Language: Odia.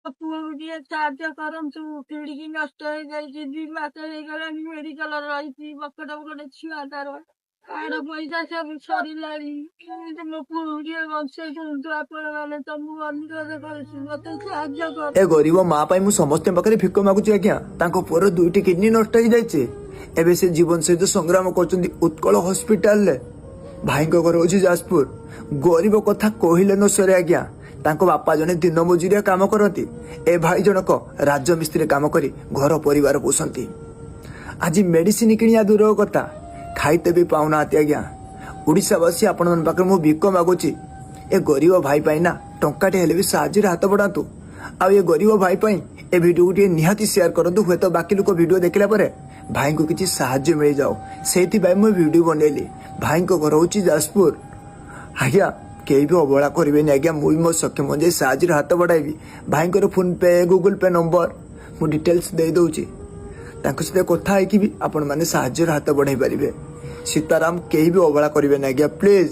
ପୁଅକୁ ଟିକେ ସାହାଯ୍ୟ କରନ୍ତୁ। କିଡନୀ ନଷ୍ଟ ହେଇଯାଇଛି, 2 ମାସ ହେଇଗଲାଣି ମେଡିକାଲ ରହିଛି। ବକଟ ବକଟ ଛୁଆ ତାର, କାର୍ଡ ପଇସା ସବୁ ସରିଲାଣି। କେମିତି ମୋ ପୁଅକୁ ଟିକେ ବଞ୍ଚେଇ ଦିଅନ୍ତୁ ଆପଣ ମାନେ, ତ ମୁଁ ଅନୁରୋଧ କରୁଛି, ମତେ ସାହାଯ୍ୟ କର। ଏ ଗରିବ ମା ପାଇଁ ମୁଁ ସମସ୍ତଙ୍କ ପାଖରେ ଭିକ ମାଗୁଛି ଆଜ୍ଞା। ତାଙ୍କ ପୁଅର ଦୁଇଟି କିଡନୀ ନଷ୍ଟ ହେଇଯାଇଛି। ଏବେ ସେ ଜୀବନ ସହିତ ସଂଗ୍ରାମ କରୁଛନ୍ତି ଉତ୍କଳ ହସ୍ପିଟାଲରେ। ଭାଇଙ୍କ ଘର ହଉଛି ଯାଜପୁର। ଗରିବ କଥା କହିଲେ ନ ସରେ ଆଜ୍ଞା। ତାଙ୍କ ବାପା ଜଣେ ଦିନ ମଜୁରିଆ କାମ କରନ୍ତି। ଏ ଭାଇ ଜଣକ ରାଜମିସ୍ତ୍ରୀ କାମ କରି ଘର ପରିବାର ପୋଷନ୍ତି। ଆଜି ମେଡିସିନ କିଣିବା ଦୂର କଥା, ଖାଇତେ ବି ପାଉନାହାନ୍ତି ଆଜ୍ଞା। ଓଡ଼ିଶାବାସୀ, ଆପଣମାନଙ୍କ ପାଖରେ ମୁଁ ଭିକ ମାଗୁଛି, ଏ ଗରିବ ଭାଇ ପାଇଁ ନା ଟଙ୍କାଟେ ହେଲେ ବି ସାହାଯ୍ୟରେ ହାତ ବଢ଼ାନ୍ତୁ। ଆଉ ଏ ଗରିବ ଭାଇ ପାଇଁ ଏ ଭିଡ଼ିଓକୁ ଟିକେ ନିହାତି ସେୟାର କରନ୍ତୁ। ହୁଏତ ବାକି ଲୋକ ଭିଡ଼ିଓ ଦେଖିଲା ପରେ ଭାଇଙ୍କୁ କିଛି ସାହାଯ୍ୟ ମିଳିଯାଉ, ସେଇଥିପାଇଁ ମୁଁ ଭିଡ଼ିଓ ବନେଇଲି। ଭାଇଙ୍କ ଘର ହେଉଛି ଯାଜପୁର। ଆଜ୍ଞା, କେହି ବି ଅବହେଳା କରିବେନି ଆଜ୍ଞା। ମୁଁ ବି ମୋ ସକ୍ଷମ ଅନୁଯାୟୀ ସାହାଯ୍ୟରେ ହାତ ବଢ଼ାଇବି। ଭାଇଙ୍କର phone pay, Google pay number ମୁଁ ଡିଟେଲ୍ସ ଦେଇଦେଉଛି। ତାଙ୍କ ସହିତ କଥା ହେଇକି ବି ଆପଣମାନେ ସାହାଯ୍ୟର ହାତ ବଢ଼ାଇ ପାରିବେ। ସୀତାରାମ, କେହି ବି ଅବହେଳା କରିବେନି ଆଜ୍ଞା, ପ୍ଲିଜ୍।